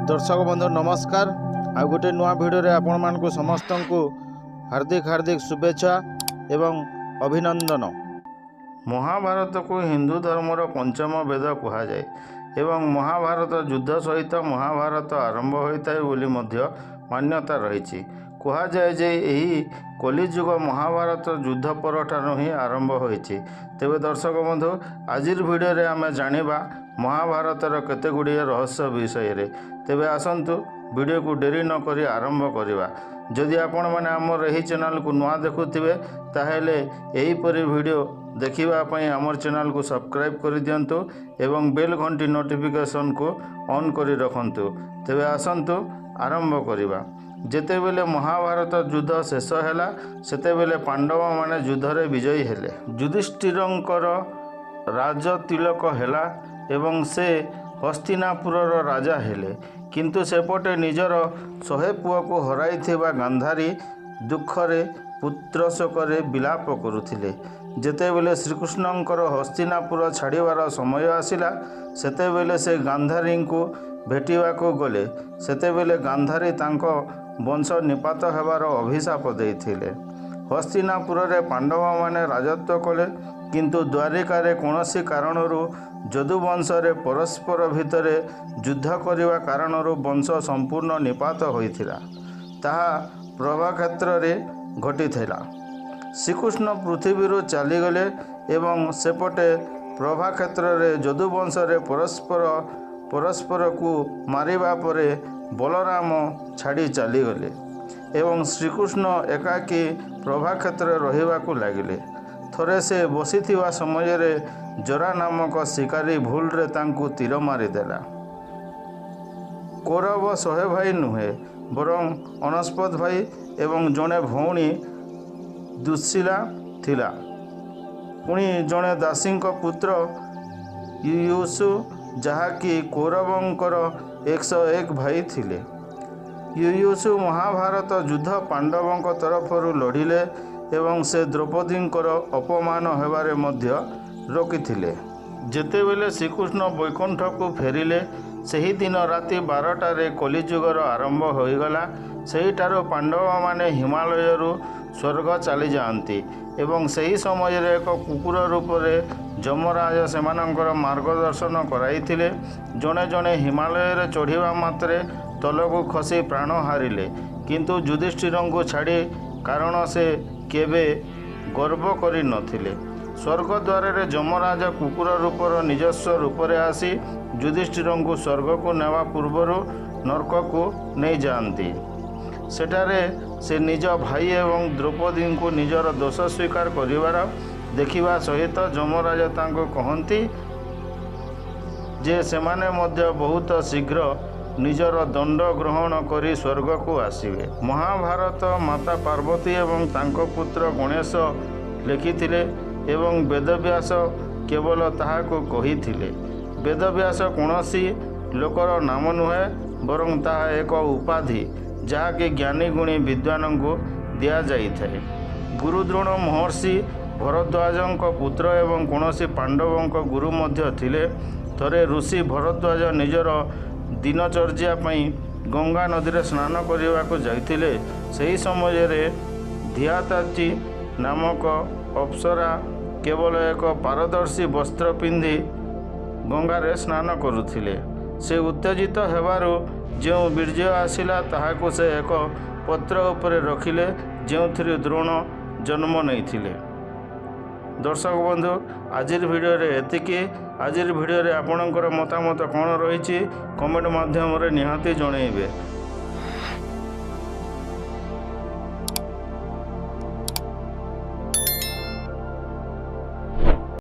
ଦର୍ଶକ ବନ୍ଧୁ, ନମସ୍କାର। ଆଉ ଗୋଟେ ନୂଆ ଭିଡ଼ିଓରେ ଆପଣମାନଙ୍କୁ ସମସ୍ତଙ୍କୁ ହାର୍ଦ୍ଦିକ ହାର୍ଦ୍ଦିକ ଶୁଭେଚ୍ଛା ଏବଂ ଅଭିନନ୍ଦନ। ମହାଭାରତକୁ ହିନ୍ଦୁ ଧର୍ମର ପଞ୍ଚମ ବେଦ କୁହାଯାଏ ଏବଂ ମହାଭାରତ ଯୁଦ୍ଧ ସହିତ ମହାଭାରତ ଆରମ୍ଭ ହୋଇଥାଏ ବୋଲି ମଧ୍ୟ ମାନ୍ୟତା ରହିଛି। କୁହାଯାଏ ଯେ ଏହି କଲିଯୁଗ ମହାଭାରତ ଯୁଦ୍ଧ ପରଠାରୁ ହିଁ ଆରମ୍ଭ ହୋଇଛି। ତେବେ ଦର୍ଶକ ବନ୍ଧୁ, ଆଜିର ଭିଡ଼ିଓରେ ଆମେ ଜାଣିବା ମହାଭାରତର କେତେ ଗୁଡ଼ିଏ ରହସ୍ୟ ବିଷୟରେ। ତେବେ ଆସନ୍ତୁ, ଭିଡ଼ିଓକୁ ଡେରି ନକରି ଆରମ୍ଭ କରିବା। ଯଦି ଆପଣମାନେ ଆମର ଏହି ଚ୍ୟାନେଲକୁ ନୂଆ ଦେଖୁଥିବେ, ତାହେଲେ ଏହିପରି ଭିଡ଼ିଓ ଦେଖିବା ପାଇଁ ଆମର ଚ୍ୟାନେଲକୁ ସବସ୍କ୍ରାଇବ୍ କରିଦିଅନ୍ତୁ ଏବଂ ବେଲ୍ ଘଣ୍ଟି ନୋଟିଫିକେସନକୁ ଅନ୍ କରି ରଖନ୍ତୁ। ତେବେ ଆସନ୍ତୁ, ଆରମ୍ଭ କରିବା। ଯେତେବେଳେ ମହାଭାରତ ଯୁଦ୍ଧ ଶେଷ ହେଲା, ସେତେବେଳେ ପାଣ୍ଡବମାନେ ଯୁଦ୍ଧରେ ବିଜୟୀ ହେଲେ। ଯୁଧିଷ୍ଠିରଙ୍କର ରାଜତିଳକ ହେଲା ଏବଂ ସେ ହସ୍ତିନାପୁରର ରାଜା ହେଲେ। କିନ୍ତୁ ସେପଟେ ନିଜର 100 ପୁଅକୁ ହରାଇଥିବା ଗାନ୍ଧାରୀ ଦୁଃଖରେ ପୁତ୍ର ଶୋକରେ ବିଳାପ କରୁଥିଲେ। ଯେତେବେଳେ ଶ୍ରୀକୃଷ୍ଣଙ୍କର ହସ୍ତିନାପୁର ଛାଡ଼ିବାର ସମୟ ଆସିଲା, ସେତେବେଳେ ସେ ଗାନ୍ଧାରୀଙ୍କୁ ଭେଟିବାକୁ ଗଲେ। ସେତେବେଳେ ଗାନ୍ଧାରୀ ତାଙ୍କ ବଂଶ ନିପାତ ହେବାର ଅଭିଶାପ ଦେଇଥିଲେ। ହସ୍ତିନାପୁରରେ ପାଣ୍ଡବମାନେ ରାଜତ୍ୱ କଲେ, କିନ୍ତୁ ଦ୍ୱାରିକାରେ କୌଣସି କାରଣରୁ ଯଦୁବଂଶରେ ପରସ୍ପର ଭିତରେ ଯୁଦ୍ଧ କରିବା କାରଣରୁ ବଂଶ ସମ୍ପୂର୍ଣ୍ଣ ନିପାତ ହୋଇଥିଲା। ତାହା ପ୍ରଭାକ୍ଷେତ୍ରରେ ଘଟିଥିଲା। ଶ୍ରୀକୃଷ୍ଣ ପୃଥିବୀରୁ ଚାଲିଗଲେ ଏବଂ ସେପଟେ ପ୍ରଭାକ୍ଷେତ୍ରରେ ଯଦୁବଂଶରେ ପରସ୍ପର ପରସ୍ପରକୁ ମାରିବା ପରେ ବଳରାମ ଛାଡ଼ି ଚାଲିଗଲେ ଏବଂ ଶ୍ରୀକୃଷ୍ଣ ଏକାକୀ ପ୍ରଭାକ୍ଷେତ୍ରରେ ରହିବାକୁ ଲାଗିଲେ। ଥରେ ସେ ବସିଥିବା ସମୟରେ ଜରା ନାମକ ଶିକାରୀ ଭୁଲରେ ତାଙ୍କୁ ତୀର ମାରିଦେଲା। କୌରବ 100 ଭାଇ ନୁହେଁ, ବରଂ 99 ଭାଇ ଏବଂ ଜଣେ ଭଉଣୀ ଦୁଃଶୀଲା ଥିଲା। ପୁଣି ଜଣେ ଦାସୀଙ୍କ ପୁତ୍ର ୟୁୟୁତ୍ସୁ, ଯାହାକି କୌରବଙ୍କର 101 ଭାଇ ଥିଲେ। ୟୁୟୁତ୍ସୁ ମହାଭାରତ ଯୁଦ୍ଧ ପାଣ୍ଡବଙ୍କ ତରଫରୁ ଲଢ଼ିଲେ ଏବଂ ସେ ଦ୍ରୌପଦୀଙ୍କର ଅପମାନ ହେବାରେ ମଧ୍ୟ ରୋକିଥିଲେ। ଯେତେବେଳେ ଶ୍ରୀକୃଷ୍ଣ ବୈକୁଣ୍ଠକୁ ଫେରିଲେ, ସେହିଦିନ ରାତି 12ଟାରେ କଲିଯୁଗର ଆରମ୍ଭ ହୋଇଗଲା। ସେହିଠାରୁ ପାଣ୍ଡବମାନେ ହିମାଳୟରୁ ସ୍ୱର୍ଗ ଚାଲିଯାଆନ୍ତି ଏବଂ ସେହି ସମୟରେ ଏକ କୁକୁର ରୂପରେ ଯମରାଜ ସେମାନଙ୍କର ମାର୍ଗଦର୍ଶନ କରାଇଥିଲେ। ଜଣେ ଜଣେ ହିମାଳୟରେ ଚଢ଼ିବା ମାତ୍ରେ ତଳକୁ ଖସି ପ୍ରାଣ ହାରିଲେ, କିନ୍ତୁ ଯୁଧିଷ୍ଠିରଙ୍କୁ ଛାଡ଼ି, କାରଣ ସେ କେବେ ଗର୍ବ କରିନଥିଲେ। ସ୍ୱର୍ଗଦ୍ୱାରରେ ଯମରାଜ କୁକୁର ରୂପର ନିଜସ୍ୱ ରୂପରେ ଆସି ଯୁଧିଷ୍ଠିରଙ୍କୁ ସ୍ୱର୍ଗକୁ ନେବା ପୂର୍ବରୁ ନର୍କକୁ ନେଇଯାଆନ୍ତି। ସେଠାରେ ସେ ନିଜ ଭାଇ ଏବଂ ଦ୍ରୌପଦୀଙ୍କୁ ନିଜର ଦୋଷ ସ୍ୱୀକାର କରିବାର ଦେଖିବା ସହିତ ଯମରାଜ ତାଙ୍କୁ କହନ୍ତି ଯେ ସେମାନେ ମଧ୍ୟ ବହୁତ ଶୀଘ୍ର ନିଜର ଦଣ୍ଡ ଗ୍ରହଣ କରି ସ୍ୱର୍ଗକୁ ଆସିବେ। ମହାଭାରତ ମାତା ପାର୍ବତୀ ଏବଂ ତାଙ୍କ ପୁତ୍ର ଗଣେଶ ଲେଖିଥିଲେ ଏବଂ ବେଦବ୍ୟାସ କେବଳ ତାହାକୁ କହିଥିଲେ। ବେଦବ୍ୟାସ କୌଣସି ଲୋକର ନାମ ନୁହେଁ, ବରଂ ତାହା ଏକ ଉପାଧି, ଯାହାକି ଜ୍ଞାନୀ ଗୁଣୀ ବିଦ୍ୱାନଙ୍କୁ ଦିଆଯାଇଥାଏ। ଗୁରୁଦ୍ରୋଣ ମହର୍ଷି ଭରଦ୍ୱାଜଙ୍କ ପୁତ୍ର ଏବଂ କୌଣସି ପାଣ୍ଡବଙ୍କ ଗୁରୁ ମଧ୍ୟ ଥିଲେ। ଥରେ ଋଷି ଭରଦ୍ୱାଜ ନିଜର ଦିନଚର୍ଯ୍ୟା ପାଇଁ ଗଙ୍ଗା ନଦୀରେ ସ୍ନାନ କରିବାକୁ ଯାଇଥିଲେ। ସେହି ସମୟରେ ଧିଆତାଚି ନାମକ ଅପ୍ସରା କେବଳ ଏକ ପାରଦର୍ଶୀ ବସ୍ତ୍ର ପିନ୍ଧି ଗଙ୍ଗାରେ ସ୍ନାନ କରୁଥିଲେ। ସେ ଉତ୍ତେଜିତ ହେବାରୁ ଯେଉଁ ବୀର୍ଯ୍ୟ ଆସିଲା, ତାହାକୁ ସେ ଏକ ପତ୍ର ଉପରେ ରଖିଲେ, ଯେଉଁଥିରେ ଦ୍ରୋଣ ଜନ୍ମ ନେଇଥିଲେ। ଦର୍ଶକ ବନ୍ଧୁ, ଆଜିର ଭିଡ଼ିଓରେ ଏତିକି। ଆଜିର ଭିଡ଼ିଓରେ ଆପଣଙ୍କର ମତାମତ କ'ଣ ରହିଛି, କମେଣ୍ଟ ମାଧ୍ୟମରେ ନିହାତି ଜଣାଇବେ।